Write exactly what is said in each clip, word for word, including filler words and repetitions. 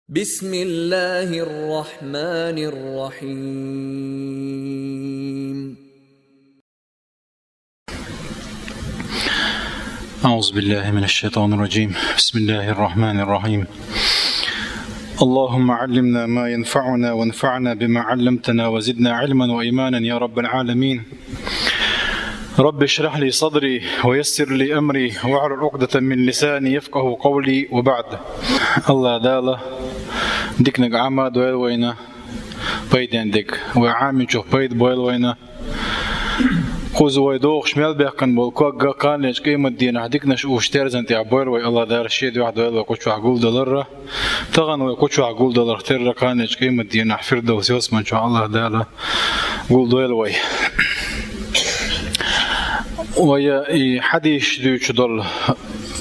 بسم الله الرحمن الرحيم. أعوذ بالله من الشيطان الرجيم. بسم الله الرحمن الرحيم. اللهم علمنا ما ينفعنا وانفعنا بما علمتنا وزدنا علما وإيمانا يا رب العالمين. رب اشرح لي صدري ويسر لي أمري واحلل عقدة من لساني يفقهوا قولي وبعد. АллахӀ Дала диканиг Ӏама дойла вайна, пайден дика, вай Ӏамийчох пайда бойла вайна. Кхуза вай дохуш мел баьккхина болу ког а кханлечу къематдийнахь диканаш уьш терзан тӀехь бойла вай, АллахӀ Дала Шен дуьхьа дойла вай кху чохь гулдаларра. Тахана вай кху чохь гулдаларх терра кханлечу къематдийнахь Фирдавс ялсамани чохь АллахӀ Дала гулдойла вай. Вай и хьадисаш дуьйцуш долу,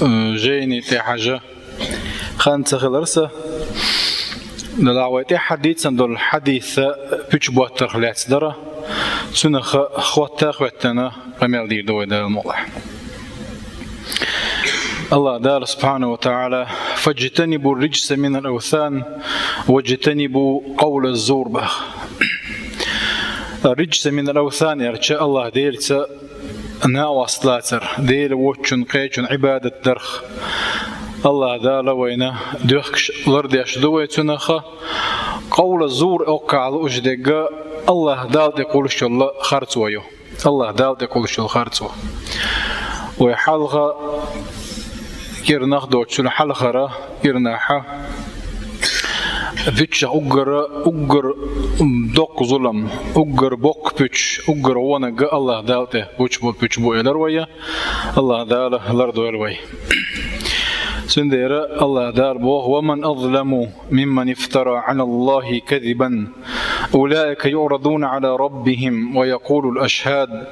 э, жайни тӀе хьажа хан ца хилар сан. Делахь вай тӀаьххьара дийцина долу хьадис пуьчу боттарх лаьцна дара. Цунах хотта а хӀоьттина къамел дийр ду вай Дала мукъалахь. АллахӀ Дала субхьанаху ва таӀала: «فاجتنبوا الرجس من الأوثان واجتنبوا قول الزور», – баха. «الرجس من الأوثان» аьлча, АллахӀ Делаца накъост лацар, Дела воцчун, кхечун Ӏибадат дарх. АллахӀ Дала вайна доьхкуш лардеш ду вай цунах. «قول الزور» оккхахь лууш дерг АллахӀ Дала тӀе кхуллуш йолу харцо ю. АллахӀ Дала тӀе кхуллуш йолу харцо. Вай хьалха кӀирнах доцучул хьалхара кӀирнахь пуьччех уггар, уггар доккха зулам, уггар боккха пуьчаш, уггар вониг АллахӀ Дала тӀе гучу бу, пуьчу бу элира вай. АллахӀ Дала лардойла вай. Цундела АллахӀ Дала боху: «ومن أظلم ممن افترى على الله كذبا أولئك يعرضون على ربهم ويقول الأشهاد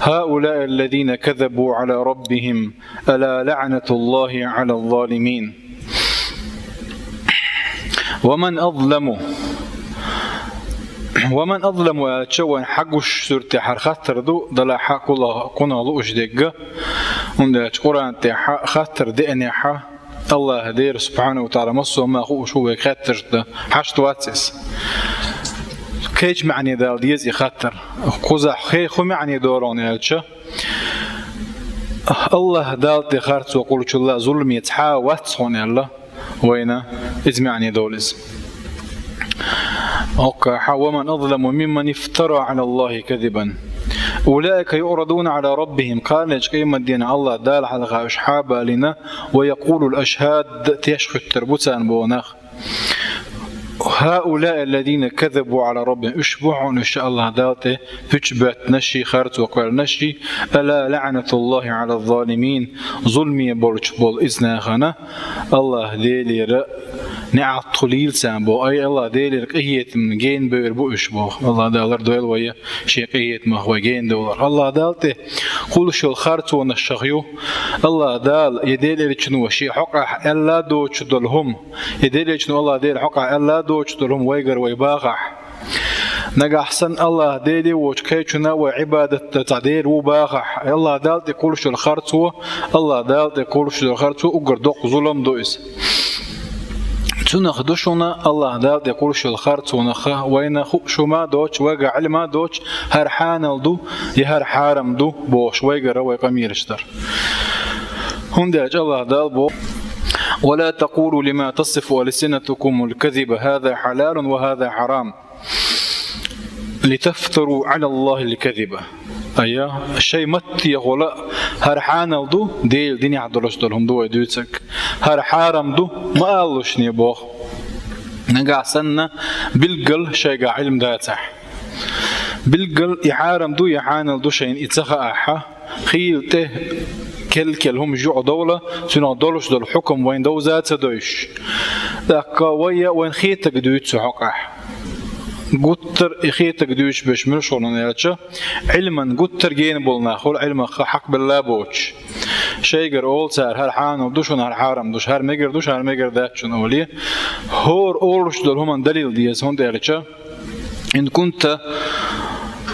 هؤلاء الذين كذبوا على ربهم ألا لعنة الله على الظالمين». «ومن أظلم». «ومن أظلم» аьлча, вайн хьагуш суьртехь хьара хаттар ду, делахь кхунах лууш дерг. ХӀунда аьлча Къуръан тӀехь хаттар деанехь, АллахӀ Дела субхьанаху ва таӀала массо а ма хууш ву вайга хаттарш дан, хьашт вац иза. Кхечу маьӀне дала деза и хаттар. Кхузахь хӀе-, хӀун маьӀне долу аьлча, АллахӀ Дала тӀе харцо кхуллучул а зуламе цхьа а вац хьуна аьлла, вайна иза маьӀне долу иза. ХӀоккхахь: «ومن أظلم ممن افترى على الله كذبا أولئك يعرضون على ربهم». Кханлечу къематдийнахь АллахӀ Дала хьалха уьш хьа а балийна, «ويقول الأشهاد», теш хӀуьттур бу царна боху нах. «هؤلاء الذين كذبوا على ربهم». Уьш бу хьуна уьш АллахӀ Дала тӀе пуьчу боьттинарш, харцо кхоьллинарш. «ألا لعنة الله على الظالمين». Зуламе болчу болу иза нахана АллахӀ Делера неӀалт хуьлийла царна боху. Ай, АллахӀ Делера къинхетам гена бевр бу уьш боху. АллахӀ Дала лардойла вай Шен къинхетамах вай гена довлар. АллахӀ Дала тӀе кхуллуш йолу харцонаш шах ю. АллахӀ Дала я Дела Элчано Шен хьокъехь аьлла доцуш долу хӀума, я Дела Элчано АллахӀ Дела хьокъехь аьлла доцуш долу хӀума вайгара вай бахахь, нагахь санна АллахӀ Деле воцу кхечунна вай Ӏибадат дан цхьа Дела ву бахахь, АллахӀ Дала тӀе кхуллуш йолу харцо, АллахӀ Дала тӀе кхуллуш йолу харцо уггар доккха зулам ду иза. Цунах ду шуна АллахӀ Дала тӀе кхуллуш йолу харцонах вайна хууш хӀума а доцуш, вайга Ӏилма а доцуш, хӀара хьанал ду, я хӀара хьарам ду бохуш, вайгара вай къамелаш дар. ХӀунда аьлча АллахӀ Дала боху: «ولا تقولوا لما تصف ألسنتكم الكذب هذا حلال وهذا حرام لتفتروا على الله الكذب». Ай, шайн маттехула хӀара хьанал ду, Делан динехь долуш долу хӀума ду вай дуьйцург, хӀара хьарам ду ма алалушне боху. Нагахь санна билггал шайгахь Ӏилма дацахь, билггал и хьарам ду, и хьанал ду шайна и ца хаахь, хийла тӀе кел-кел хӀума жуьгӀу довла, цунах долуш долу хьукам вайн довза а ца довзуш. ТӀаккха вай а вайн хетаг дуьйцу цу хьокъехь. Гуттар а и хетаг дуьйцуш берш муьлш хуьлу аьлча, Ӏилман гуттар гена болу нах хуьлу, Ӏилмах хьакхабелла а боцуш. Шайгара олу цара: «ХӀара хьанал ду шуна, хӀара хьарам ду шуна, хӀара мегар ду шуна, хӀара мегар дац шуна», – олий. ХӀора олуш долу хӀуманна далил деза, хӀунда аьлча: «إن كنت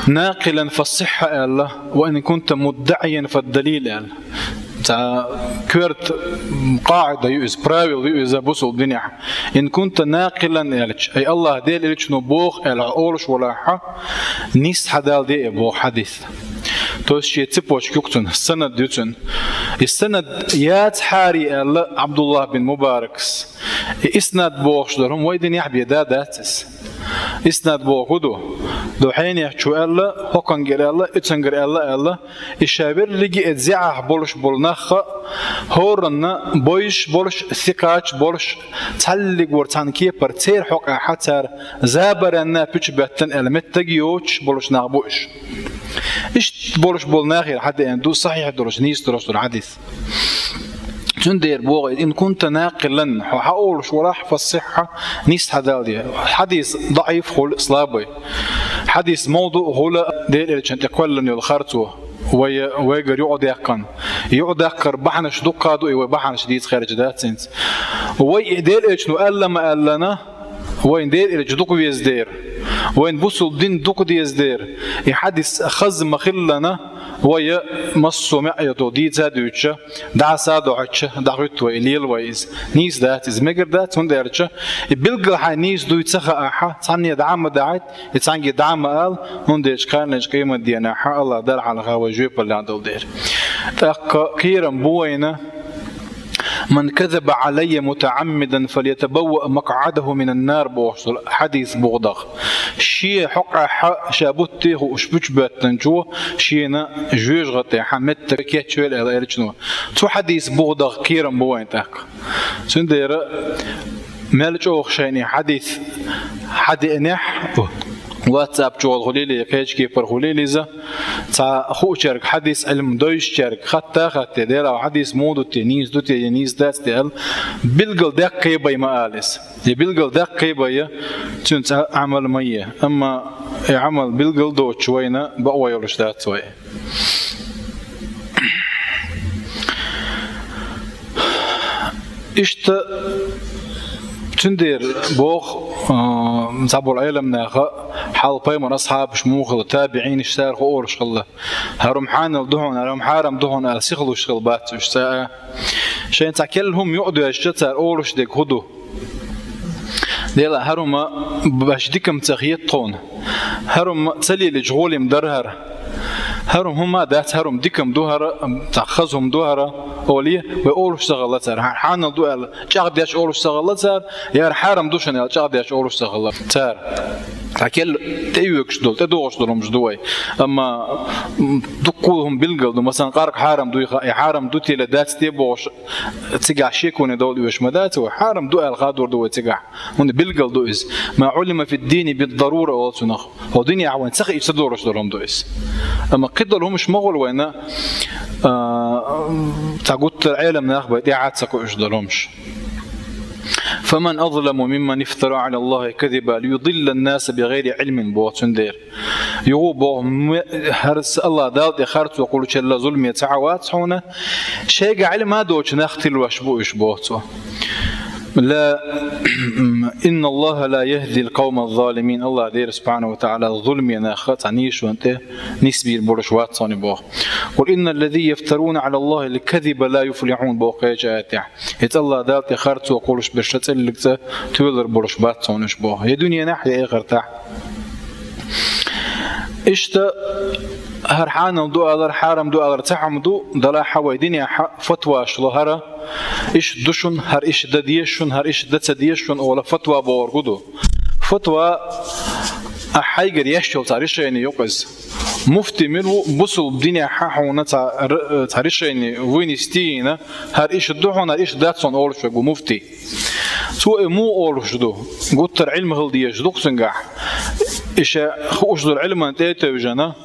ناقلا فالصحة», – аьлла, «وإن كنت مدعيا فالدليل», – аьлла. Цхьа коьрта, м, къаӀида ю иза, правило ю иза бусулба динехь. «Ин кунта накъилан», аьлча, ай Аллахь Дела элчано боху аьлла хьо олуш валахь, нийса хьадалде боху хьадис. То есть шен цепочка ю-кх цуьнан, санад ю цуьнан. И санад яцахьара аьлла Ӏабдуллахь бин Мубаракас. И иснад бохуш долу хӀума вай динехь бен да дац иза. Иснад боху хӀун ду? Ду хьенехчо аьлла, хӀокхунгара аьлла, оьцунгара аьлла, аьлла. И ша верриге а зӀе Ӏахь болуш болу нах а, хӀоранна бойуш болуш, сикхача болуш, цхьаллиг вара цхьана кепара церан хьокъехь цара забаранна пуьчу беттан аьлла меттиг йоцуш болуш нах бу уьш. Иштта болуш болу нахера хьадеана ду сахьихь долуш, нийса долуш долу хьадис. Цундела боху: «Ин кунта накъилан», хьо хьан олуш валахь, фассихьа, нийса хьадалде. Хьадис даӀиф хуьлу, слабый. Хьадис мавду хуьлу, Дела элчан тӀе кхоьллина йолу харцо. Вай, вайгара юкъадаьккхина. Юкъадаккхар бахьанаш дуккха ду, и вай бахьанаш дийца хьерча дац хӀинца. Вай и Дела элчано аьлла ма аьллана, вайн Дела элча дукха веза дера, вайн бусулба дин дукха деза дера, и хьадис хаза ма хиллана, вай массо а маьӀӀе дийца а дуьйцуш, дӀаса а дохьуьйтуш, дӀахӀуьтту вай, лела вай иза. Нийса дац иза, мегар дац, хӀунда аьлча и билггал хьайн нийса дуй ца хаахь, цхьанне дӀа а ма дахьийта, и цхьаьнгге дӀа а ма ала, хӀунда аьлча кхарнечу къематдийнахь Аллахь Дала хьалха вай жоьпаллехь долу дела. ТӀаккха кхерам бу вайна: «Ман казаба Ӏалайя мутаӀаммидан, фалятабавваъ макъӀадаху минан нар», бохуш долу хьадис бухадахь. Шен хьокъехь ша бутте хууш пуьчу боьттинчо шена жоьжахати тӀехь меттиг кечвелла аьлла элчано. Цу хьадис бухадахь кхерам бу вайн тӀаккха. Цундела мел чӀогӀа шайна и хьадис хьадеанехь, WhatsApp чохь хуьлийла, кхечу кепара хуьлийла иза, цхьа хуучаьрга, хьадис Ӏилма девзачаьрга хатта а хатта, Делахь хьадис муха ду те, нийса ду те я нийса дац те аьлла, билггал даккхий бай ма ала иза. Я билггал даккхий бай, цуьнца Ӏамал ма е. Амма и Ӏамал билггал доцуш вайна бакъо йолуш дац вай. Иштта цундела боху, а, цхьаболу Ӏеламнаха, хьалха пайхамар асхьабаш муха хилла, табиӀинаш, цара хӀун олуш хилла: «ХӀара хӀума хьанал ду хьуна, хӀара хӀума хьарам ду хьуна», аьлла, сихалуш хилла бац уьш цкъа а. Шайна цхьа керла хӀума юкъадоьжча, цара олуш дерг хӀун ду? Делахь, хӀара хӀума баш дикам ца хета тхуна. ХӀара хӀума ца лелийча гӀоле ма дара хӀара. ХӀара хӀума дац, хӀара хӀума дикам ду хӀара, цхьа хаза хӀума ду хӀара, олий, вай олуш ца хилла цара. ХӀара хьанал ду аьлла, чӀагӀдеш олуш ца хилла цара, я хӀара хьарам ду шуна аьлла, чӀагӀдеш олуш ца хилла цара. Цхьа керла тӀеоьгуш долу, тӀедогӀуш долу хӀумаш ду вай. Амма, м, дуккха хӀума билггал ду, масалан, къаркъа хьарам дуй хаьа, и хьарам ду те, дац те бохуш, цигахь шеконе довла оьшуш ма дац вай, хьарам ду аьлла хадор ду вай цигахь. ХӀунда билггал ду иза. «Ма Ӏулима фид-дини бид-дарура», олу цунах. ХӀокху динехь вайн ца хиъча ца долуш долу хӀума ду иза. Амма кхидолу хӀумаш ма хуьлу вайна, а, цхьа гуттар а Ӏеламнах бен тӀаьхьа ца кхуьуш долу хӀумаш. «Фаман азламу мимман ифтара Ӏала Аллахи казиба лиюдиллан-наса бигӀайри Ӏилмин», боху цундела. Юха боху, ме-, хӀара са Аллахь Далла тӀе харцо кхуллучул зуламе цхьа а вац хьуна, шайга Ӏилма доцу нах тилош бу уьш, боху цо. Ла, инна Аллаха ла яхди ал-къавма аз-залимин. Аллахь Дела субхьанаху ва таӀала зуламе нах цхьа нийсонан тӀе нисбийр болуш вац хьуна, боху. Къул инна ллазина яфтаруна Ӏала Аллахи ал-казиба ла юфлихьун, боху кхечу аятехь. Иза Аллахь Далла тӀе харцо кхуллуш берш цӀиллиг цӀа тоьлур болуш бац хьуна уьш, боху. Я дуьненахь, я эхартахь. Иштта, хӀара хьанал ду алар, хьарам ду алар цхьа хӀума ду, делахь вай динехь фатваш ло хӀара, иштта ду шуна, хӀара иштта дан деза шуна, хӀара иштта дан ца деза шуна, олу фатва бохург хӀун ду. Фатва, ахь хьайгара еш йолу цхьа решение ю-кх иза. Муфти мила ву бусулба динехь хьуна цхьа р-, цхьа решение вынести йина, хӀара иштта ду хьуна, хӀара иштта дац хьуна олуш верг ву муфти. Цо и муха олуш ду? Гуттар а Ӏилма хила дезаш ду-кх цуьнгахь. И ша хууш долу Ӏилманна тӀе а тевжина,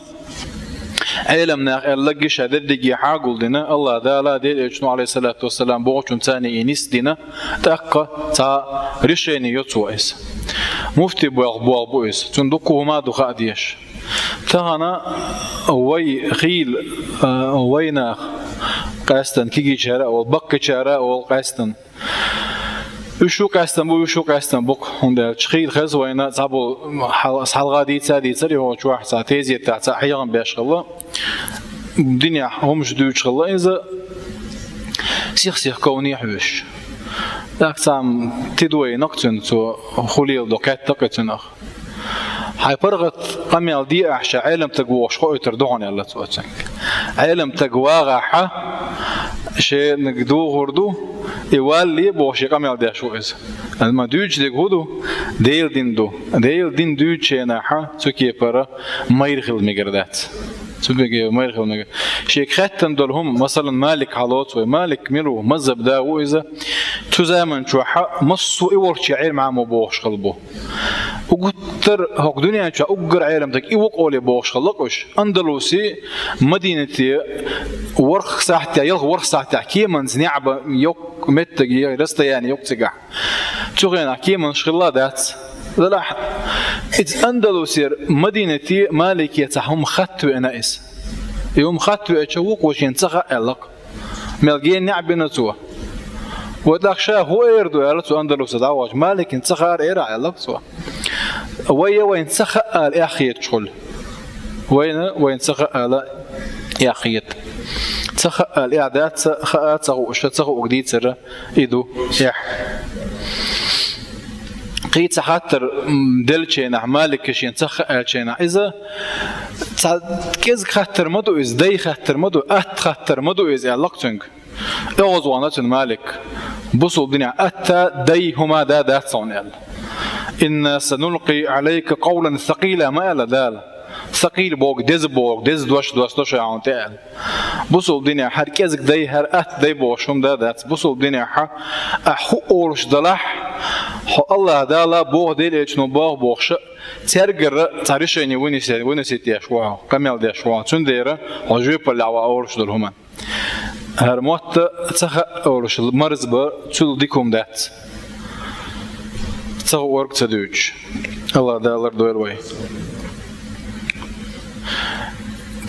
Ӏеламнаха аьлларг а ша дерриге хьагулдина, Аллахь Дала, Делан Элчано, Ӏалайхиссалату вассалам, бохучун царна и нисдина, тӀаккха цхьа решение йо цо иза. Муфти боху, боху бу иза. Цунна дуккха хӀума ду хаа дезаш. Тахана вай хийла, а, вай нах къаьстина кегийчара а олу, баккхийчара а олу къаьстина. Уьш шу къаьстина бу, уьш шу къаьстина бу-кх, хӀунда аьлча хийла хеза вайна цхьаболу хьал-, хьалха дийца а дийцара, и хӀокху чохь цхьа тезетахь цхьа хьехам беш хилла. Динехь хӀумаш дуьйцуш хилла иза, Сих-сих ковне хьоьжуш. ТӀаккха цхьа тидвай накъ цуьнан цо хулийла до кхетта кхы цуьнах. Хьайн паргӀат къамел де ахьа ша Ӏеламтаг вохуш хоуьйтур ду хьуна, аьлла цо цуьнга. Ӏеламтаг вагӀахьа, шенга духур ду, и валле бохуш, и къамел деш ву иза. Амма дуьйцуш дерг хӀун ду? Делан дин ду. Делан дин дуьйцучу хенахьа цу кепара майра хила мегар дац. Цу беге майра хила мега. Шега хаьттина долу хӀума, масалан, Малик хьалоцу вай. Малик мила ву? Мазхаб да ву иза. Цу заман чохьа массо а и волчу Ӏелам Ӏамо бохуш хила бу. Угуттар хӀокху дуьнен чохь уггар Ӏеламтаг и ву къоле бохуш хила лакъуш. Андалуси Мадинате ворхӀ сахьтехь, ялх ворхӀ сахьтехь кеманца неӀ бан йоккха меттиг, расстояние йоккха цигахь. Цу хенахь кеманаш хилла дац. Делахь, иза Андалусера Мадинате Малике цхьа хӀума хатта веана иза. И хӀума хатта веача вукхо шен ца хаьа аьлла-кх. Мел гена неӀ бина цо. Вай тӀаккха ша хӀун эр ду аьлла цо Андалуса дӀавахча, Маликна ца хаьара эр ахь аьлла-кх цо. Вай я вайна ца хаьа ала эхь хеташ хуьлу. Вайна, вайна ца хаьа ала эхь хета. Ца хаьа ала эхь дац, ца хаа, ца хууш, ца хуург дийцар и ду эхь. Кхин цхьа хаттар, м, деллачу хенахь, Малика шен ца хаьа аьллачу хенахь, иза цхьа кӀезиг хаттар ма ду иза, дай хаттар ма ду, атта хаттар ма ду иза аьлла-кх цуьнга. ОьгӀазвахана цуьнан Малик. Бусалба динехь атта, дай хӀума да дац хьуна аьлла. «Инна санулкъи Ӏалайка къавлан сакъила», ма аьлла Дала. Сакъил боху, деза боху, деза дош доссадо ша хьуна тӀе аьлла. Бусалба динехь хӀара кӀезиг дай, хӀара атта дай бохуш хӀума да дац. Бусалба динехьа ахь хӀун олуш далахь, хьо АллахӀ Дала боху, Делан Элчано боху бохуша, цаьргара цхьа решение вынесе-, выносить деш ву хьо, къамел деш ву хьо. Цундела хьо жоьпаллехь ван олуш долу хӀуманна. ХӀара мотт ца хаьа олуш марзбан цул дика хӀума дац. Ца хуур ца дуьйцуш. АллахӀ Дала лардойла вай.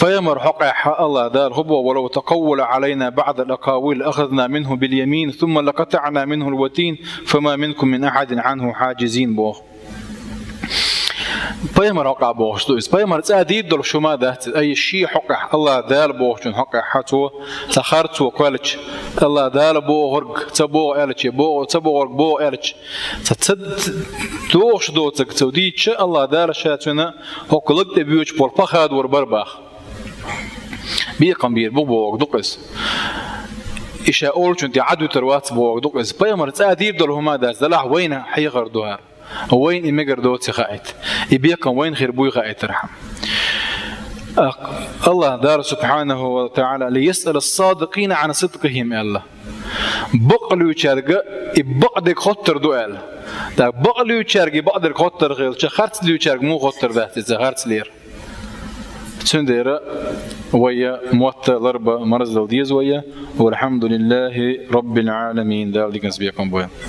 Пайхамар хьокъехь АллахӀ Дала хӀун боху: «Ва лав такъаввала Ӏалайна баӀдал акъавил ахазна минху бил ямин, сумма лакъатаӀна минхул ватин, фама минкум мин ахьадин Ӏанху хьаджизин», боху. Пайхамар хьокъехь бохуш ду иза. Пайхамар цӀа дийр долуш хӀума дац иза. Ай, шен хьокъехь, АллахӀ Дала бохучун хьокъехь цо цхьа харцо кхоьллича, АллахӀ Дала бохург ца боху аьллача, боху, ца бохург боху аьллача, ца, ца, ца дохуш доцург ца дийцича, АллахӀ Дала ша цуьнан хӀокху лаг тӀе боьдуш болу пахадор бара боху. Бекхам бийр бу бохург ду-кх иза. И ша олучун тӀе Ӏад вуьтур вац бохург ду-кх иза. Пайхамар цӀа дийр долу хӀума дац, делахь вайна хьехар ду хӀара. Вайна и мегар доций хаийта. И бекхам вайна хир буй хаийтархьама. АллахӀ Дала субхьанаху ва таӀала: «Лиясъала ас-садикъина Ӏан сидкъихим», аьлла. Бакълуьйчаьрга и бакъдерг хоттур ду аьлла. ТӀаккха бакълуьйчаьрга и бакъдерг хоттур хилча, харцлуьйчаьрга муха хоттур дац иза, харцлера? Цундела вай мотт ларба марздала деза вай. Валхьамдулиллахи Раббил Ӏаламин. Дала диканца бекхам бойла.